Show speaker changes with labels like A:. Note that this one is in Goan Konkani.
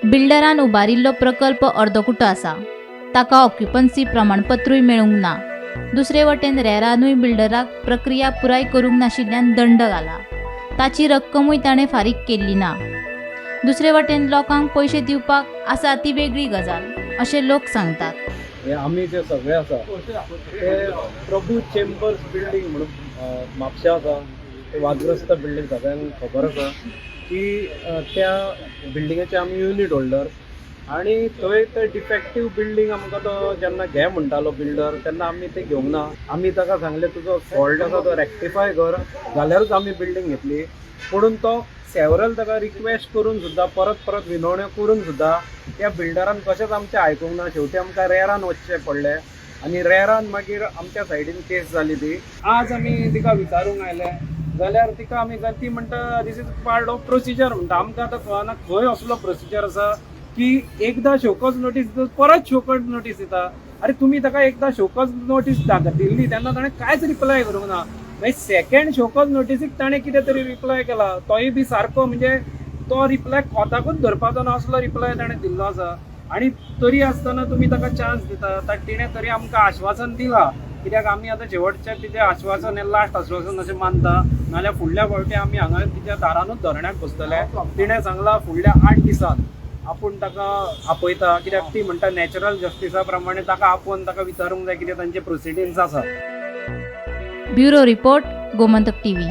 A: बिल्डरान उबारिल्लो प्रकल्प अर्दकुटो आसा. ताका ऑक्युपन्सी प्रमाणपत्रूय मेळूंक ना. दुसरे वटेन रेरानूय बिल्डराक प्रक्रिया पुराय करूंक नाशिल्ल्यान दंड घाला. ताची रक्कमूय ताणें फारीक केल्ली ना. दुसरे वटेन लोकांक पयशे दिवपाक आसा ती वेगळी गजाल, अशें लोक सांगतात.
B: हे आमी जे सगळे आसा ते प्रभू चेंबर्स बिल्डींग म्हणून म्हापशा आसा. ते वादग्रस्त बिल्डींग सगळ्यांक खबर आसा की त्या बिल्डिंगेचे आमी युनीट होल्डर आनी थंय ते डिफेक्टीव बिल्डींग आमकां तो जेन्ना घे म्हणटालो बिल्डर, तेन्ना आमी ते घेवंक ना. आमी ताका सांगलें, तुजो फॉल्ट आसा तो रेक्टिफाय कर, जाल्यारूच आमी बिल्डींग घेतली. पुणून तो सेवरल ताका रिक्वेस्ट करून सुद्दां, परत परत विनवण्यो करून सुद्दां त्या बिल्डरान कशेंच आमचें आयकूंक ना. शेवटी आमकां रेरान वचचें पडलें आनी रेरान मागीर आमच्या सायडीन केस जाली ती. आज आमी तिका विचारूंक आयले जाल्यार तिका आमी, ती म्हणटा, "This is part of procedure" म्हणटा. आमकां आतां कळना खंय असलो प्रोसिजर आसा की एकदां शोकॉज नोटीस दिता, परत शोकॉज नोटीस दिता. अरे, तुमी ताका एकदां शोकॉज नोटीस दिल्ली तेन्ना ताणें कांयच रिप्लाय करूंक ना. मागीर सेकंड शोकॉज नोटीसीक ताणें कितें तरी रिप्लाय केला, तोय बी सारको, म्हणजे तो रिप्लाय कोताकूच धरपाचो ना असलो रिप्लाय ताणें दिल्लो आसा. आनी तरी आसतना तुमी ताका चान्स दिता. तिणें तरी आमकां आश्वासन दिलां, कित्याक आमी आतां शेवटचें तिचें आश्वासन हें लास्ट आश्वासन अशें मानता, नाजाल्यार फुडल्या फावटी आमी हांगा तिच्या दारानूच धरण्याक बसतले. तिणें सांगलां, फुडल्या 8 दिसान आपूण ताका आपयता, कित्याक ती म्हणटा, नॅचरल जस्टिसा प्रमाणे ताका आपोवन ताका विचारूंक जाय कितें तांचे प्रोसिडिंग्स आसा.
A: Bureau report, Gomantak TV.